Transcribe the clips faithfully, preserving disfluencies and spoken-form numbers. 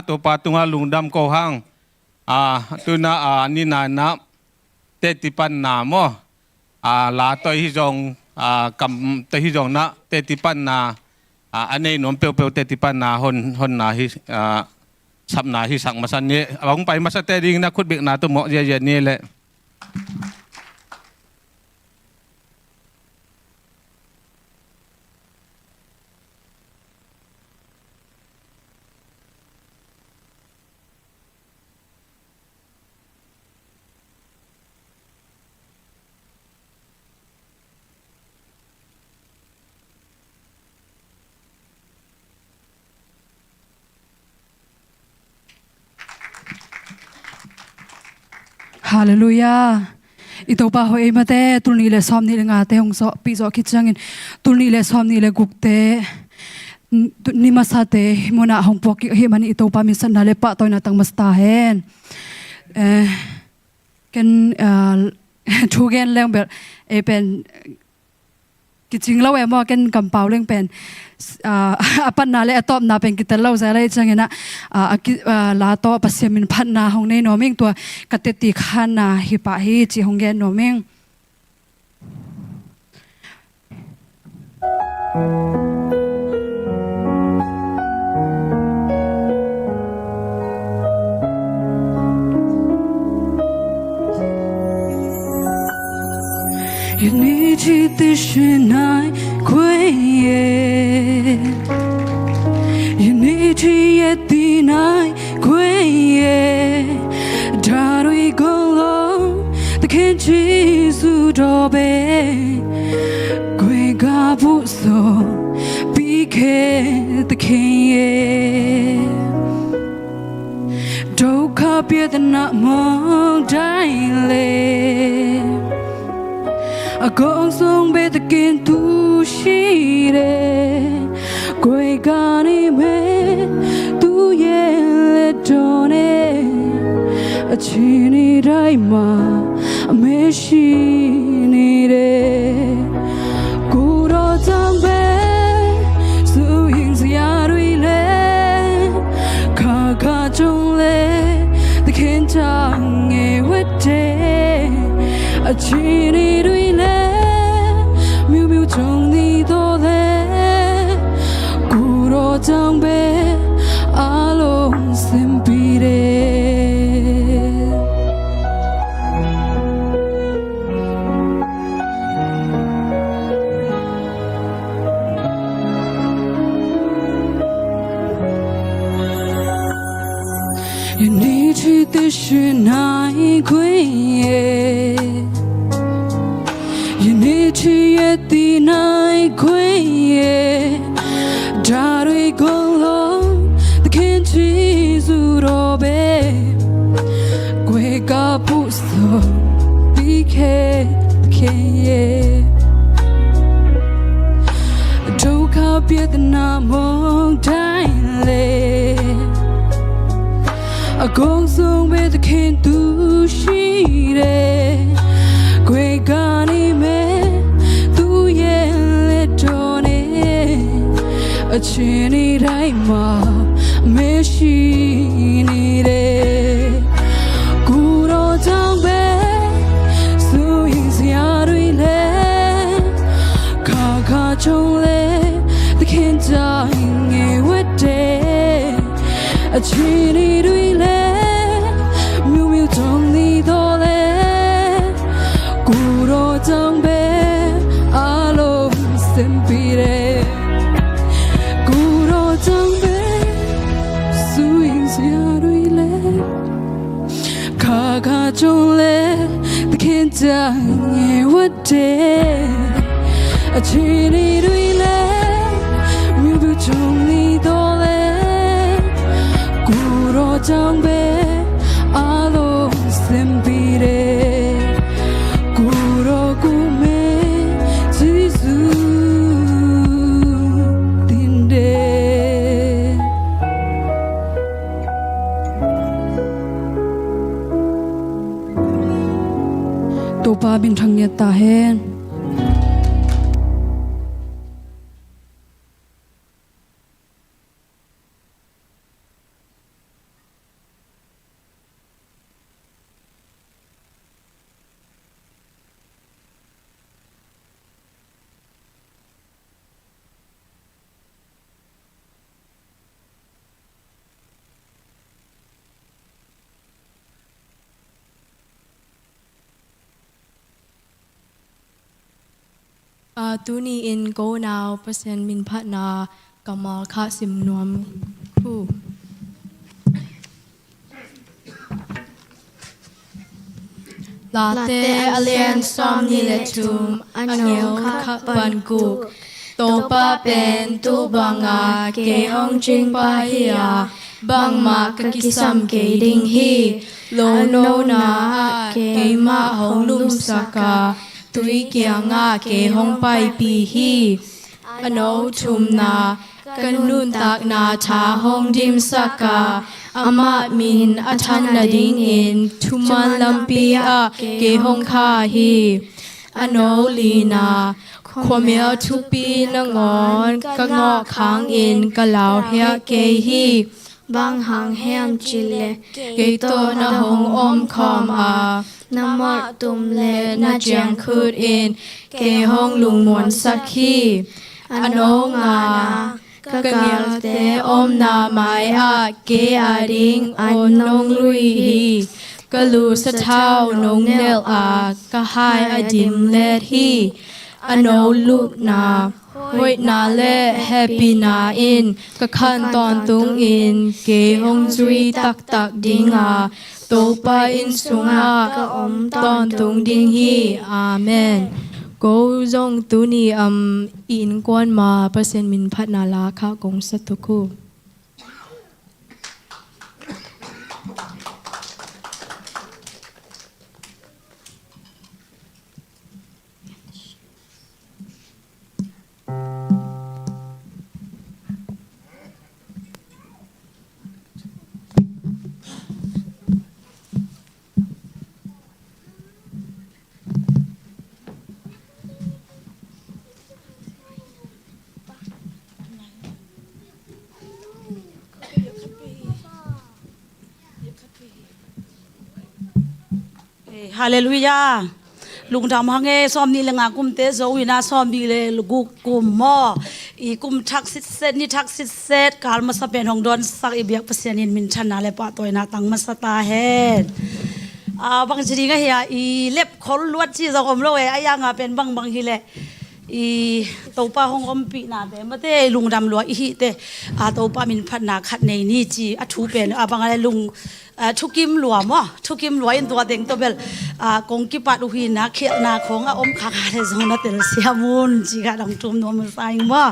Topa tungah lungdam ko hang. A, tuna, a, nina na teti panna maw, a, la tawh hi zong, a, kam tawh hi zong na teti panna, a, a nei nuam peuhpeuh teti panna hon, honna hi, a, sapna hisak masa ni. A hong pai masate ding na khutbekna tawh mawh ziazia ni leh. Halleluiah. I Topa hoih ei mate, tul nih le sawm nih le ngate hong zawhpih zawh khit ciangin tul nih le sawm nih le gukte, n-, tu-, ni masate hih munah hong puak kik ahih manin i Topa min siatna le pahtawina tang masa ta hen. Eh, ken, ah, thu gen leng bel ei pen kicing lo e maw, ken kampau leng pen, ah, a patna le a tawpna pen kitel lo zel ahih ciangin ah, ah, a ki-, ah, la tawh Pasian min phatna hong nei nuam ing, tua ka teti khanna hi pah hi ci hong gen nuam ing. Topa min thang ngiat ta hen. A, tuni-in ko nau Pasian minphatna kammal kha sim nuam uh. Late a lian sawmnih le thum, a neu khat pan guk. Topa pen tuu banga kei hong cingpa hi a, bangmah ka kisam kei ding hi. Lo nona ah keimah hong lumsak a, tui kiangah kei hong paipih hi. A no thumna, ka nuntakna tha hong dimsak a, amah min a than nadingin thuman lampi ah kei hong kha hi. A no lina, khuamial thupi nangawn ka ngawh khangin ka lauhiah kei hi. Bang hang hiam cih leh kei tawh na hong omkhawm a, na mawhtum le na ciangkhut in kei hong lungmuansak hi. A no ngana, ka galte omna mai-ah kei ading a nong lui hi. Ka lu sathau nong nelh a, ka hai a dim let hi. A no lukna, hoihna le hehpihna in ka khan tawntungin kei hong zui taktak ding a, Topa inn sungah ka om tawntung ding hi. Amen. Ko zong tuni, am, i innkuan ma Pasian minphatna la kha kong sa tuk uh. Eh, halleluiah. Lungdam hang e, sawmnih le nga kumte zo in a, sawmnih le guk kum maw, i kum thak sitset, ni thak sitset, kal masa pen hong dawnsak i biak Pasian in minthanna le pahtawina tang masa ta hen. Ah, bang ci ding ahi a, i lep khol luat ci zong om lo e, a ianga pen bangbang hi leh i Topa hong ompihnate mate lungdam lua i hihte, a, Topa minphatna khat nei ni ci a thu pen a bang a le lung, a, thukim lua maw, thukim lua in tua teng tawh bel, a, kong kipat uh hi na, khialhna khawng a om khak a le zong na telsiam un ci kha dang thum nuam sa ing maw.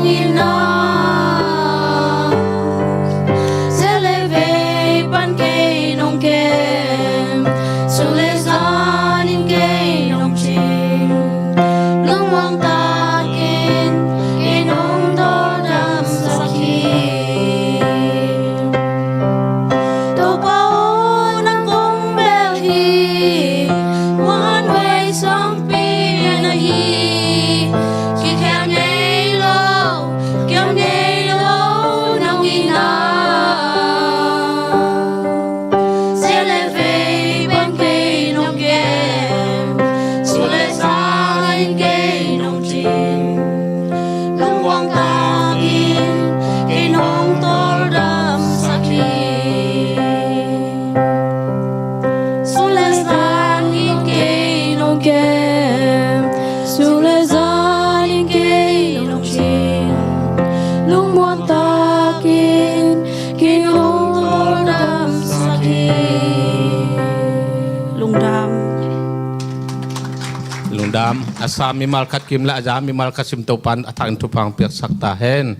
Ina, sia le vei pan kei nong kem, sum le zan in kei nong cing, lungmuang takin kei nong tawldamsak hi. Topa aw, nang kong bel hi, muanhuai suangpi lian ahi, kikhial ngei lo, kiam ngei lo nong hi na. Sia le vei pan kei nong kem, sum le zan in kei nong cing, lungmuang takin kei nong tawldamsak hi. Sum le zan in kei nong kem, sum le zan in kei nong cing, lungmuang takin kei nong tawldamsak hi. Lungdam. Lungdam. A sa mimal khat kim le a za mimal khat sim Topan a thakin thupha piaksak ta hen.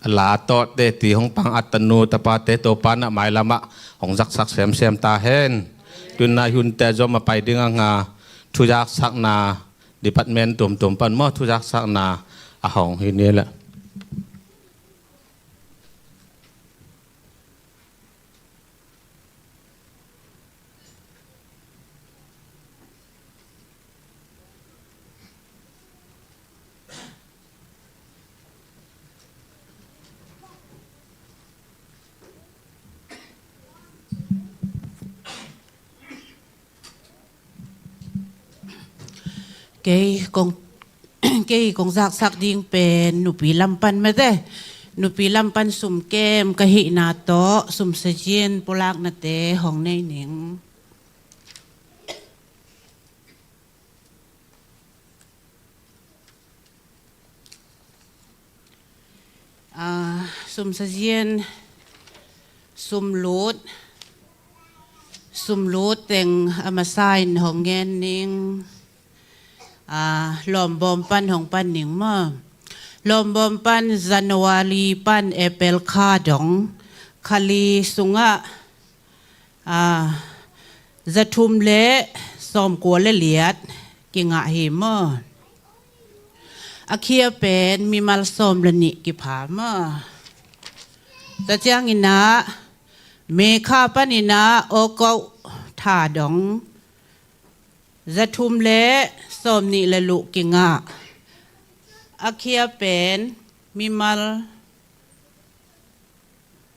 A la tawh teci hong pang a tanu tapate Topa na mailamah hong zaksak semsem ta hen. Tuna hunte zom a pai ding a nga, thuzaksakna department tuamtuam pan maw, thuzaksakna a hong hi ni le. Kei kong, kei kong zaksak ding pen nupi lam pan mate. Nupi lam pan sum kem ka hihna tawh sum sazin pulaknate hong nei ning. Ah, sum sazin, sum lut, sum lut teng a masa in hong ngen ning. Ah, lawmbawm pan hong pan ning maw. Lawmbawm pan January pan April kha dong, kha li sungah, ah, zathum le sawmkua le liat kingah hi maw. A khia pen mimal sawm le nih kipha maw. Tua ciangin ah May kha panin ah August tha dong zathum le sawmnih le luh kingah. A khia pen mimal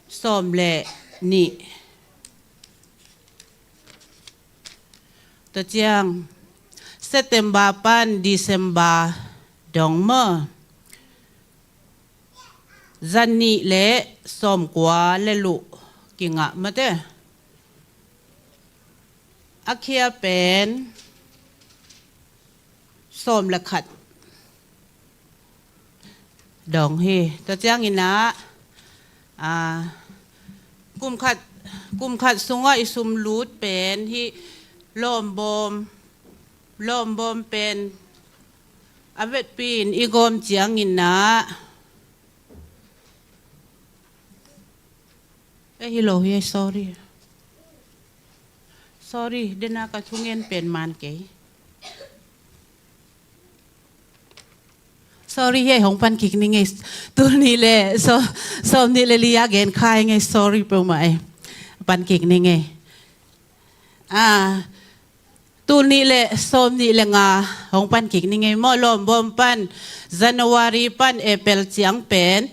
sawm le nih. Tua ciang September pan December dong maw, zanih le sawmkua le luh kingah mate. A khia pen sawm le khat dong hi. Tua ciangin ah, ah, kum khat, kum khat sungah i sum lut pen hih lawmbawm, lawmbawm pen a vetpi in i gawm ciangin ah, eh, hi lo hi, sorry. Sorry, dena ka thungen pen man kei. Sorry, hei, hong pan kik ning ei. Tul nih le, so, sawm nih le li a gen kha ing ei, sorry peuhmah ei. Pan kik ning ei. Ah, tul nih le sawm nih le nga hong pan kik ning ei maw, lawmbawm pan January pan April ciang pen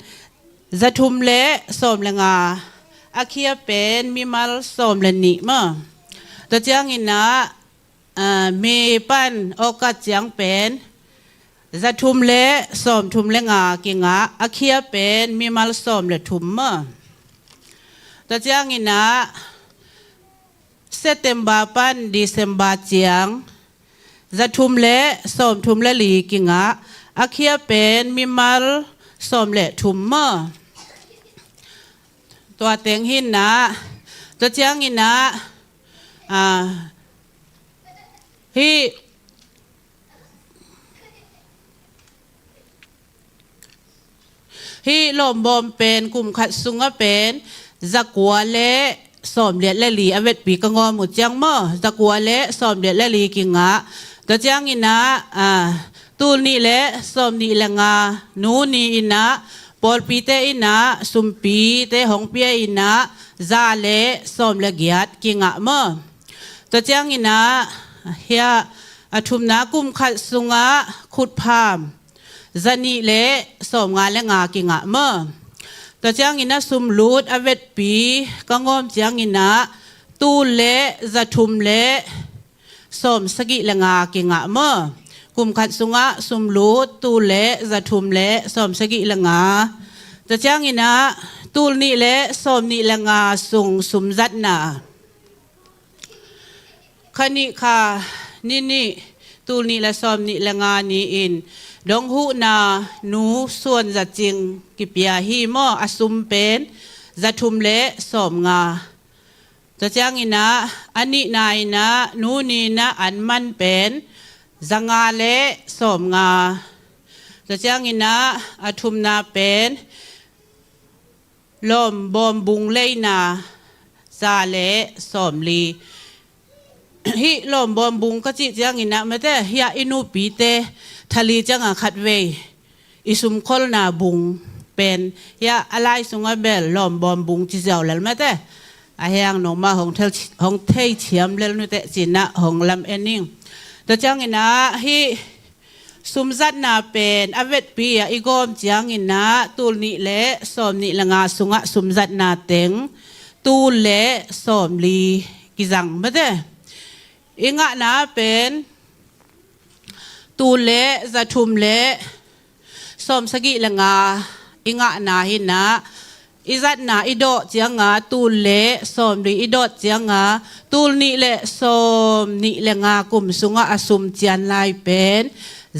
zathum le sawm le nga, a khia pen mimal sawm le nih maw. Tua ciangin ah, ah, May pan August ciang pen Za thum le sawm thum le nga kingah, a khia pen mimal sawm le thum maw. Tua ciangin ah September pan December ciang za thum le sawm thum le li kingah, a khia pen mimal sawm le thum maw. Tua teng hi in ah, tua ciangin ah, ah, hih Hih lawmbawm pen kum khat sungah pen za kua le sawm liat le li a vetpi ka ngawm uh ciang maw, za kua le sawm liat le li kingah. Tua ciangin ah, ah, tul nih le sawm nih le nga, nu ni in ah, pawlpite in ah, sumpite hong pia in ah, za le sawm le giat kingah maw. Tua ciangin ah, hiah a thumna kum khat sungah khutpham za nih le sawm nga le nga kingah maw. Tua ciangin ah sumlut a vetpi ka ngawm ciangin ah tul le za thum le sawm sagih le nga kingah maw. Kum khat sungah sumlut tul le za thum le sawm sagih le nga. Tua ciangin ah tul nih le sawm nih le nga sung sumzatna. Kha nih kha ni nih, tul nih le sawm nih le nga ni-in dong huhna nu suan za cing kipia hi maw, a sum pen za thum le sawm nga. Tua ciangin ah a nihna in ah nu ni in ah an man pen za nga le sawm nga. Tua ciangin ah a thumna pen lawmbawm bung leina za le sawm li. Hih lawmbawm bung ka cih ciangin ah mate, hiah i nupite thali ciangah khatvei i sumkholna bung pen hiah a lai sungah bel lawmbawm bung ci ziau lel mate. A hiang nongmah hong thei, hong thei thiam lel nuteh ci-in ah hong lam en ing. Tua ciangin ah hih sumzatna pen a vetpi ah i gawm ciangin ah tul nih le sawm nih le nga sungah sumzatna teng tul le sawm li kizang mate. I ngahna pen tul le za thum le sawm sagih le nga i ngahna hi in ah, i zatna i dawh cianga tul le sawm li i dawh cianga tul nih le sawm nih le nga kum sungah a sum cian lai pen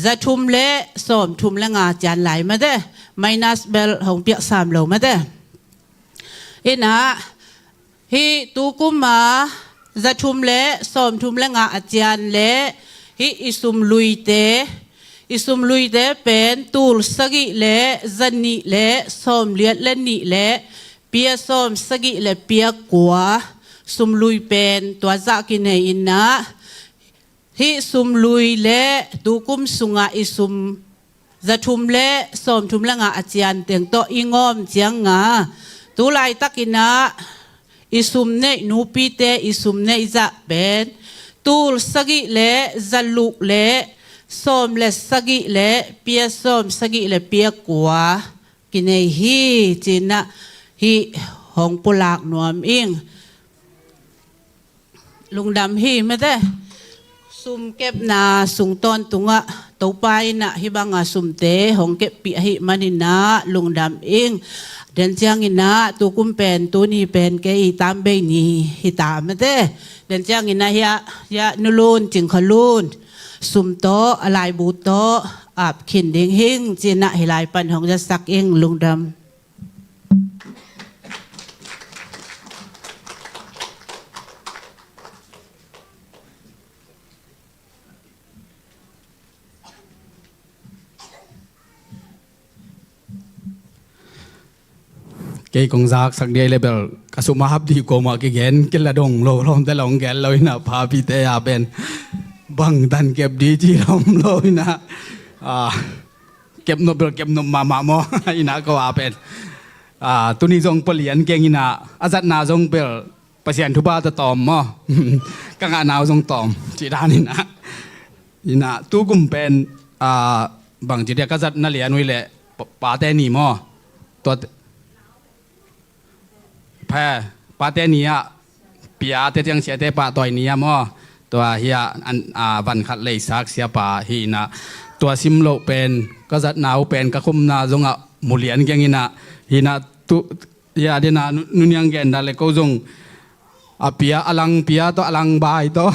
za thum le sawm thum le nga cian lai mate. Minus bel hong piaksam lo mate. In ah hih tu kum a za thum le sawm thum le nga a cian le hih i sum luite, i sum luite pen tul sagih le za nih le sawm liat le nih le pia sawm sagih le pia kua sum lui pen tua zah kinei in ah, hih sum lui le tu kum sungah i sum za thum le sawm thum le nga a cian teng tawh i ngawm cianga tu laitakin ah i sum neih nupite i sum neih zah pen tul sagih le za luk le sawm le sagih le pia sawm sagih le pia kua kinei hi ci-in ah hih hong pulak nuam ing. Lungdam hi mate. Sum kepna sung tawntungah Topa in ah hih banga sumte hong keppih ahih manin ah lungdam ing. Den ciangin ah tu kum pen tuni pen kei i tambei ni hi ta mate. Den ciangin ah hiah, hiah Nu Lun, Cing Kha Lun sum tawh a laibu tawh ap khin ding hing ci-in ah hih lai pan hong zatsak ing. Lungdam. Kei kong zaksak dih le bel ka sum a hap dih kawmah kigen kila dong lo lawmte long gel lo in ah, papite a pen bang dan kep dih ci lawm lo in ah, ah, kepnop bel kepnop mahmah maw. In ah ko a pen, ah, tuni zong palian keng in ah, a zatna zong bel Pasian thupha tawh tawm maw. Ka ngahna uh zong tawm cih dan in ah. In ah tu kum pen, ah, bangci dia ka zatna lian uh hi leh pa-, pate ni maw. Tua te-, pha, pate ni ah piate ciang siate pahtawi ni ah maw. Tua hiah an, ah, van khat leisak siapa hi in ah. tua sim loh pen ka zatna uh pen ka khumna zongah mu lian keng inah, hinah tu, ya, dena nu, nuniang gen dah le ko zong a pia, a lang pia tawh, a lang bai tawh,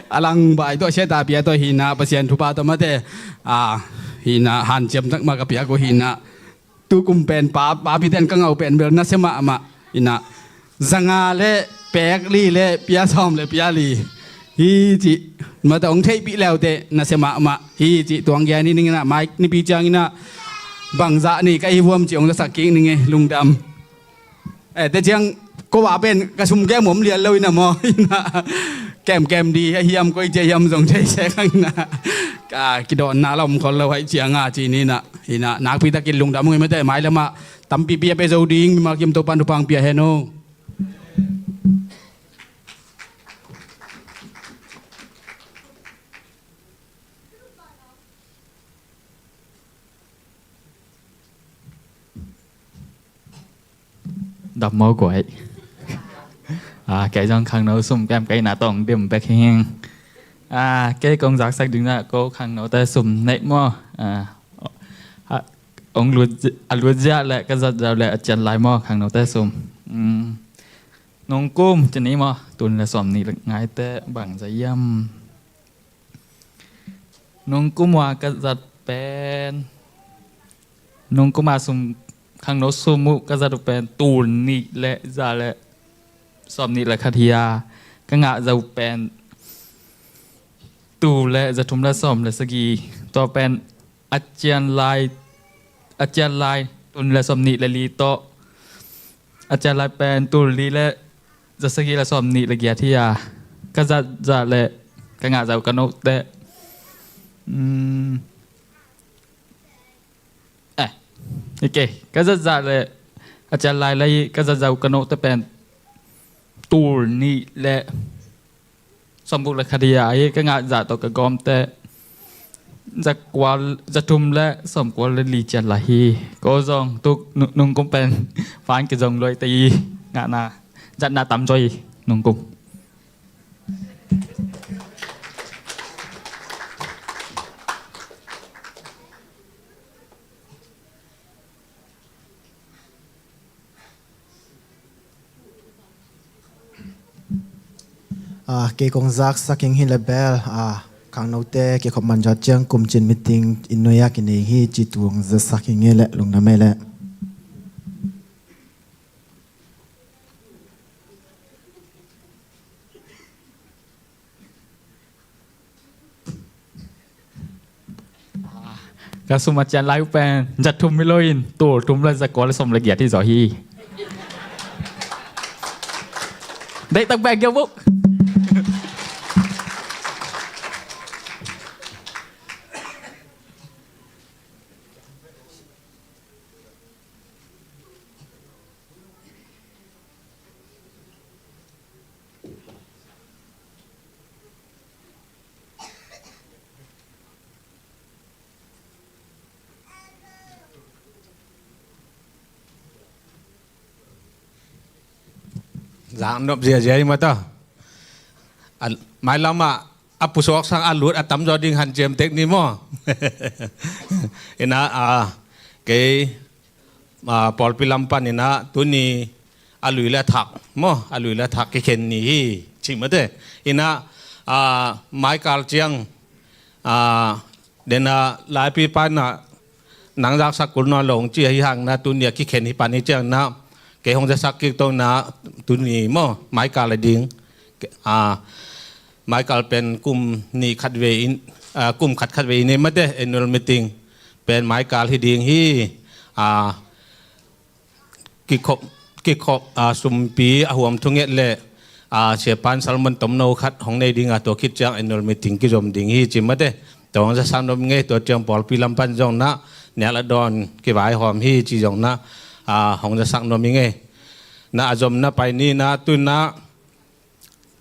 a lang bai tawh, siata pia tawh hinah, Pasian thupha tawh mate, a, hinah hanciam tak mah ka piak uh hinah. Tukum pen pa, papiten ka ngau pen bel nasia mahmah. Inah zanga le pek li le pia sawm le pia li hi cih mate hong theihpih leute nasia mahmah hi cih tuang gen hi ning inah, mai nipi ciang inah bangzah nei ka hi vuam cih hong zasak kik ning e, lungdam. Eh, te ciang ko a pen ka sum kem om lian lo inah maw, inah kemkem di a hiam, koi cia hiam zong thei sek ang inah. Ka kidawnna la om khol lo haih ciang a ci ni inah. Inah nakpi takin lungdam ung ei mate, mailam ah tampipi a pia zo ding, mimal kim Topa'n thupha pia hen aw. Dam maw guai. Ah, kei zong khangno sum kem kei na tong dim bek hing. Ah, kei kong zaksak ding na ko khangnote sum neih maw. Ah, ah, ong lut, a lut ziah le ka zat zau le a cian lai maw khangnote sum. Hmm. Nungkum cini maw, tun le sawm nih le ngaite bang za hiam. Nungkum a ka zat pen, nungkum a sum, khangno sum uh ka zat uh pen tul nih le za le sawm nih le khat hi a, ka ngah za uh pen tul le za thum le sawm le sagih. Tua pen a cian lai, a cian lai tun le sawm nih le li tawh, a cian lai pen tul li le za sagih le sawm nih le giat hi a, ka zat zah le ka ngah za uh ka note. Mm. Eh, ok. Ka zat zah le a cian lai le ka zat za uh ka note pen tul nih le sawmguk le khat hi a, hi ka ngah zah tawh ka gawmte za kua, za thum le sawmkua le li cian lai hi. Ko zong tuk nu, nungkum pen fan kizong luaite hi. Ngahna, zatna tam zaw hi nungkum. Ah, kei kong zaksak ing hi le bel, ah, khangnote kikhop man zawh ciang kumcin meeting inn nuai ah kinei hi ci tu kong zaksak ing hi le lungdam hi le. Ka sum a cian lai uh pen za thum hi lo in, tul thum le za kua le sawm le giat hi zaw hi. Deih tak bek gel buk. Zak nop ziazia hi mah ta. A, mailam ah a pusuak sang a lut a tamzaw ding hanciam tek ni maw. Ina, a, kei, a, pawlpi lam pan ina tuni a lui le a thak maw, a lui le a thak kikhen ni hi ci mate. Ina, a, maikal ciang, a, dena laipi pan a nang zaksak kul nawn lo hong ci ahi hang na tuni a kikhen hi pan hi ciang na kei hong zasak kik tong na tuni maw maikal a ding, a, maikal pen kum nih khat vei in, a, kum khat khat vei in hi mate, annual meeting pen maikal hi ding hi, a, kikhop, kikhop, a, sumpi a huam thunget le, a, siapan salmon tomno khat hong nei ding a, tua khit ciang annual meeting kizom ding hi ci mate. Tua hong zasak nuam ing ei, tua ciang pawlpi lam pan zong na nial a dawn kivaihawm hi ci zong na, a, hong zasak nuam ing ei. Na a zom na pai ni na tu na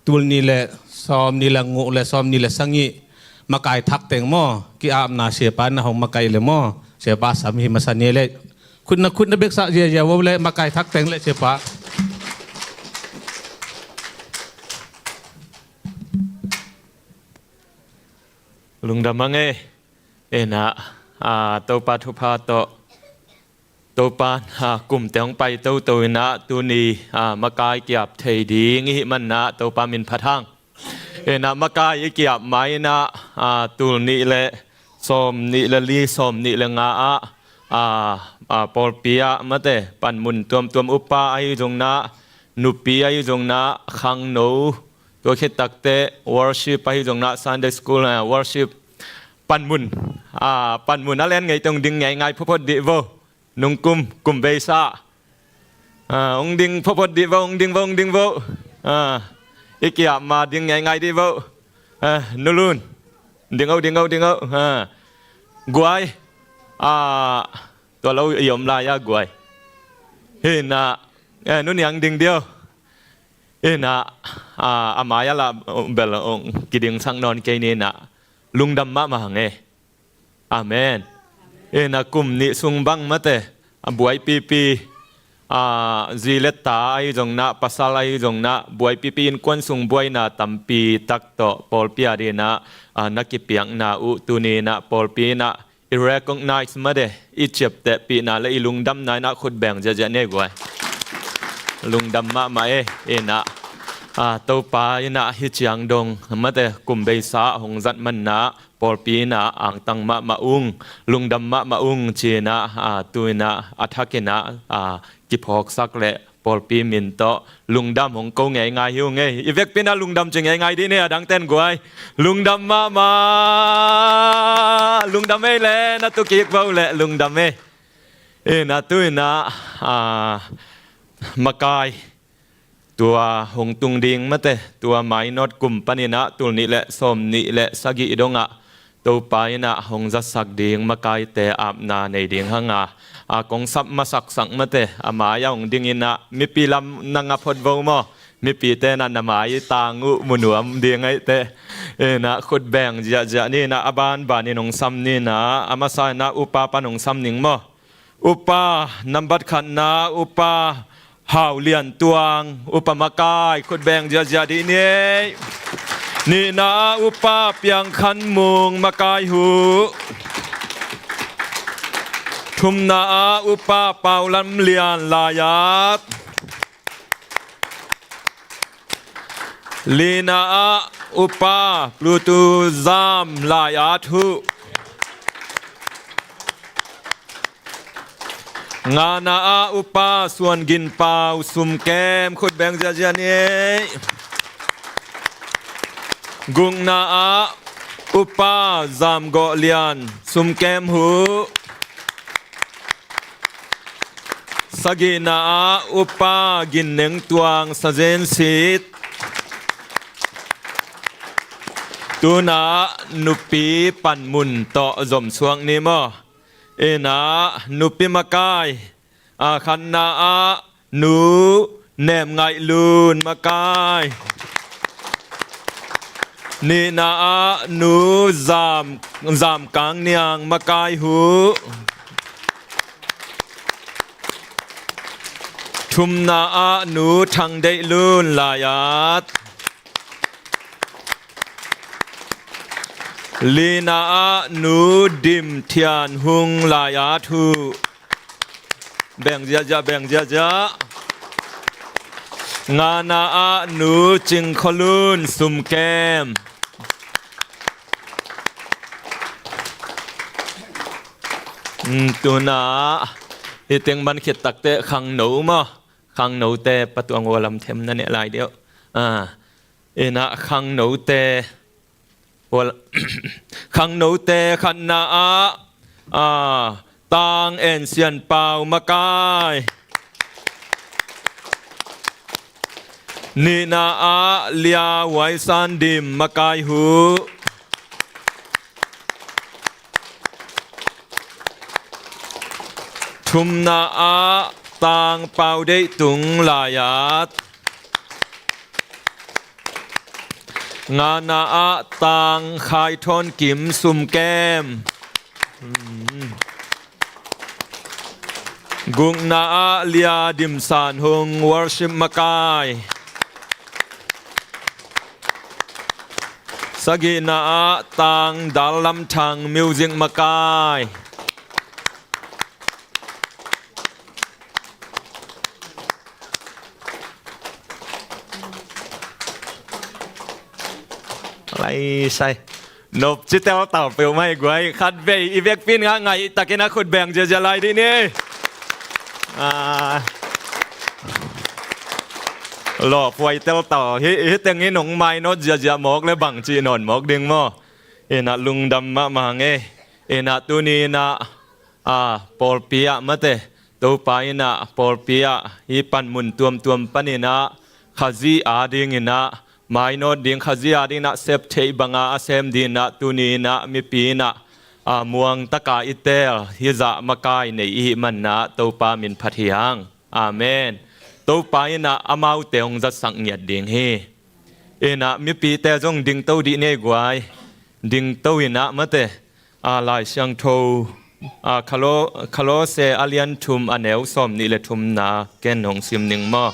tul nih le sawm nih le guk le sawm nih le sagih makai thak teng maw, ki-apna siapa na hong makai le maw, siapa sam hi masa ni le khutna, khutna beksak ziazia vo le makai thak teng le siapa. Lungdam ang ei. Inah, ah, Topa thupha tawh, Topa, ah, kumte hong pai toto inah tuni, ah, makai kiap thei ding i hih manah Topa min phat hang. Inah makai i kiap ma inah, ah, tul nih le sawm nih le li, sawm nih le nga ah, ah, ah, pawlpi ah mate panmun tuamtuam, upa ahi zong nah, nupi ahi zong nah, khangno, tua khit takteh worship ahi zong nah, Sunday school, ah, worship panmun, ah, panmun a len ngei teng ding ngeingai photphot dih vo. Nungkum, kum beisa. Ah, hong ding photphot dih vo, hong ding vo, hong ding vo. Ah, i kiap ma ding ngeingai dih vo. Ah, Nu Lun. Ding o, ding o, ding o. Ah, Guai. Ah, tua lo i om lai-a Guai. Inah, eh, Nu Niang ding dih o. Inah, ah, a mai-ah lah bel hong kidingsak nawn kei ni inah. Lungdam mahmah hang e. Amen. Inah kum nih sung bang mate, a buaipipi, a, zi le ta ahi zong nah, pasal ahi zong nah, buaipipi innkuan sung buaina tampi tak tawh pawlpi adingin ah, a, na kipiakna uh tuni inah pawlpi inah i recognize mate, i ciaptehpihna le i lungdamna inah khut beng ziahziah ni e Guai. Lungdam mahmah e. Inah, a, Topa inah hih ciang dong mate kum beisa hong zat manah pawlpi inah angtang mahmah ung, lungdam mahmah ung ci inah, a, tu inah a thak inah, a, kiphawksak le pawlpi min tawh lungdam hong ko ngeingai hi ung e. I vekpi inah lungdam ci ngeingai dih ni, a dangten Guai. Lungdam mahmah, lungdam e le, na tu kik vo le lungdam e. Inah tu inah, a, makai tua hong tung ding mate, tua mainawt kum panin ah tul nih le sawm nih le sagih dongah Topa inah hong zatsak ding makaite apna nei ding hang a, a kong sap masaksak mate, a mai-ah hong ding inah mipi lam na ngap phot vo maw? Mipite nah na mai tang uh mu nuam ding ahih teh. Inah khut beng ziahziah ni inah a banbanin hong sam ni inah, a masa inah upa pan hong sam ning maw? Upa nambat khatna, Upa Hau Lian Tuang, upa makai, khut beng ziahziah dih ni. Nihna ah Upa Piang Khan Mung, makai huh. Thumna ah Upa Pau Lam Lian, lai-at. Lina ah Upa Plutu Zam, lai-at huh. Ngana ah Upa Suan Gin Pau, sumkem, khut beng ziahziah ni. Gukna ah Upa Zam Gawh Lian, sumkem huh. Sagihna ah Upa Gin Neng Tuang, sazen sit. Tuna nupi panmun tawh zomsuak ni maw? Inah nupi makai, a khatna ah Nu Nem Ngaih Lun, makai. Nihna ah Nu Zam, Zam Kang Niang, makai huh. Thumna ah Nu Thang Deih Lun, lai-at. Lina ah Nu Dim Thian Hung, lai-at huh. Beng ziahziah, beng ziahziah. Ngana ah Nu Cing Khua Lun, sumkem. Hmm, tuna hih teng man khit takteh khangno maw? Khangnote patuang ua lam them na neh lai deuh. Ah, inah khangnote, khangnote khatna ah, ah, Tang En Sian Pau, makai. Nihna ah Lia Huai San Dim, makai huh. Thumna ah Tang Pau Deih Tung, lai-at. Ngana ah Tang Khai Thawn Kim, sumkem. Gukna ah Lia Dim San Hung, worship makai. Sagihna ah Tang Dal Lam Thang, music makai. Lai sai. Nop ci teltal peuhmah hi guai. Khatvei i vekpi in ngah ngaihtakin a khut beng ziazia lai dih ni. Ah. Lawpuai teltal. Hih, hih teng in hong mainawt ziazia mawk le bangci nawn mawk ding maw? Inah lungdam mahmah ngei. Inah tuni inah, ah, pawlpi ah mate, Topa inah pawlpi ah hih panmun tuamtuam paninah Khazih adinginah mainawt ding, Khazih adinginah sep theih banga a sem dinginah tuni inah mipi inah, ah, muangtaka i teel hih zah makai nei i hih manah Topa min phat hi hang. Amen. Topa inah amaute hong zatsak ngiat ding hi. Inah mipite zong dingto dih ni ei guai. Dingto inah mate, a, Lai Siangtho, a, Kalo-, Kolose a lian thum a neu sawm nih le thumna ken hong sim ning maw?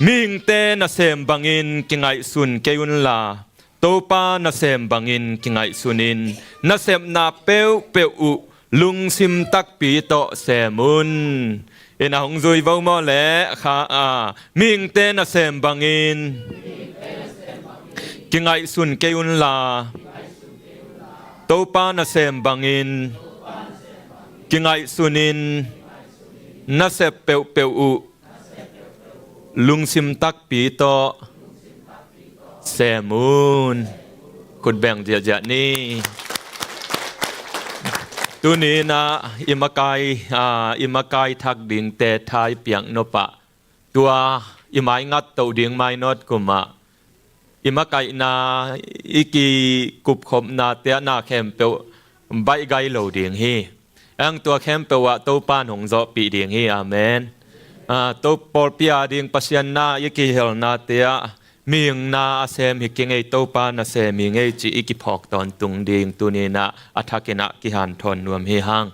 Mihingte nasem bangin kingaihsun kei unla, Topa nasem bangin kingaihsunin, nasepna peuhpeuh uh lungsim takpi tawh sem un. Inah hong zui vo maw le kha, a, mihingte nasem bangin kingaihsun kei unla, Topa nasem bangin kingaihsunin, nasep peuhpeuh uh lungsim takpi tawh sem un. Khut beng ziahziah ni. Tuni inah i makai, a, i makai thak dingte thai piak nopah, tua i maingat toh ding mainawt kumah i makaihna, i kikupkhopnate ah na khempeuh baih gai lo ding hi. Ang tua khempeuh ah Topa in hong zawhpih ding hi. Amen. A, to pawlpi ading Pasian na i kihelnate ah mihing na a sem hi kei ngei, Topa nasem hi ngei cih i kiphawk tawntung ding tuni inah a thak inah kihanthawn nuam hi hang.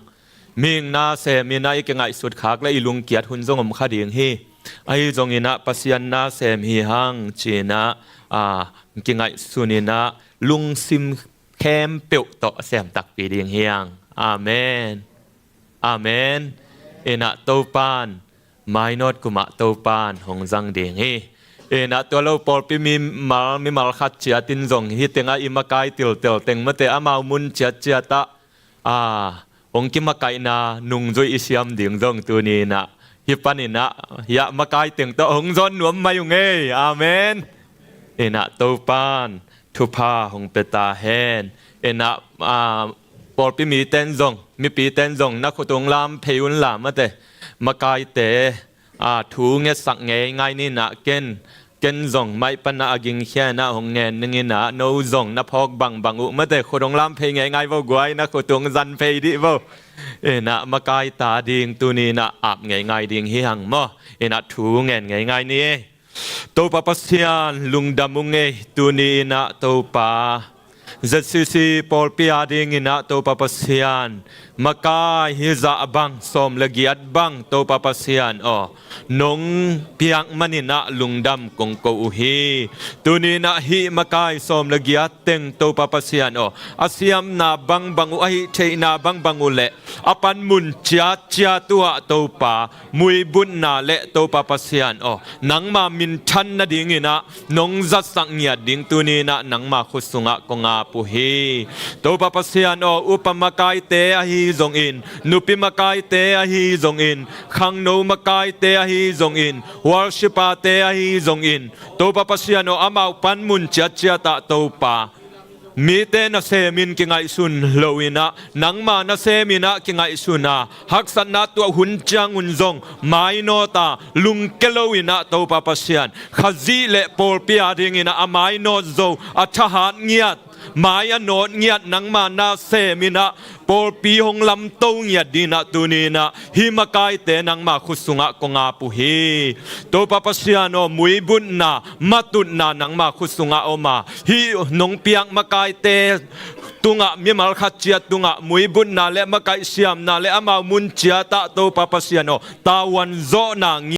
Mihing na sem inah i kingaihsut khak le i lungkiat hun zong om kha ding hi. Ahi zong inah Pasian nasem hi hang ci inah, a, kingaihsun inah lungsim khempeuh tawh sem takpi ding hi hang. Amen. Amen. Inah Topa in mainawt kumah Topa in hong zang ding hi. Inah tua lo pawlpi mimal, mimal khat ciat in zong hih tengah i makai tiltel teng mate amau mun ciatciat ah, a, hong kimakaihna nungzui i siam ding zong tuni inah hih pan inah hih ah makai teng tawh hong zawn nuam mai ung ei. Amen. Inah Topa in thupha hong pia ta hen. Inah, a, pawlpi mite in zong, mipite in zong na khut hong lam phei unla mate, makaite, a, thu ngetsak ngeingai ni inah ken, ken zong maih panah a gingkhia inah hong ngen ning inah no zong na phawk bangbang uh mate, khut hong lam phei ngeingai vo guai, na khut hong zan phei dih vo. Inah makai ta ding tuni inah ap ngeingai ding hi hang maw? Inah thu ngen ngeingai ni ei. Topa Pasian lungdam ung ei, tuni inah Topa Z C C pawlpi ading inah Topa Pasian makai hih zah bang sawm le giat bang Topa Pasian aw, nong piak man inah lungdam kong ko uh hi. Tuni inah hih makai sawm le giat teng Topa Pasian aw, a siamna bangbang uh, a hih theihna bangbang uh le a panmun ciatciat uh ah Topa muibutna le Topa Pasian aw, nangma minthan nading inah nong zatsak ngiat ding tuni inah nangma khut sungah kong ap uh hi. Topa Pasian aw, upa makaite ahi zongin, nupi makaite ahi zongin, khangno makaite ahi zongin, worshipper-te ahi zongin, Topa Pasian aw, amau panmun ciatciat ah Topa, mite nasem in kingaihsun lo inah nangma nasem inah kingaihsun a, haksatna tuah hun ciangun zong mainawt a, lungke lo inah Topa Pasian, Khazih le pawlpi ading inah a mainawt zo, a thahat ngiat, mai a nawt ngiat nangma nasem inah pawlpi hong lamto ngiat ding inah tuni inah hih makaite nangma khut sungah kong ap uh hi. Topa Pasian aw, muibutna, matutna nangma khut sungah om a, hih nong piak makaite tungah, mimal khat ciat tungah muibutna le makaih siamna le amau mun ciat ah Topa Pasian aw, tavuan zawhna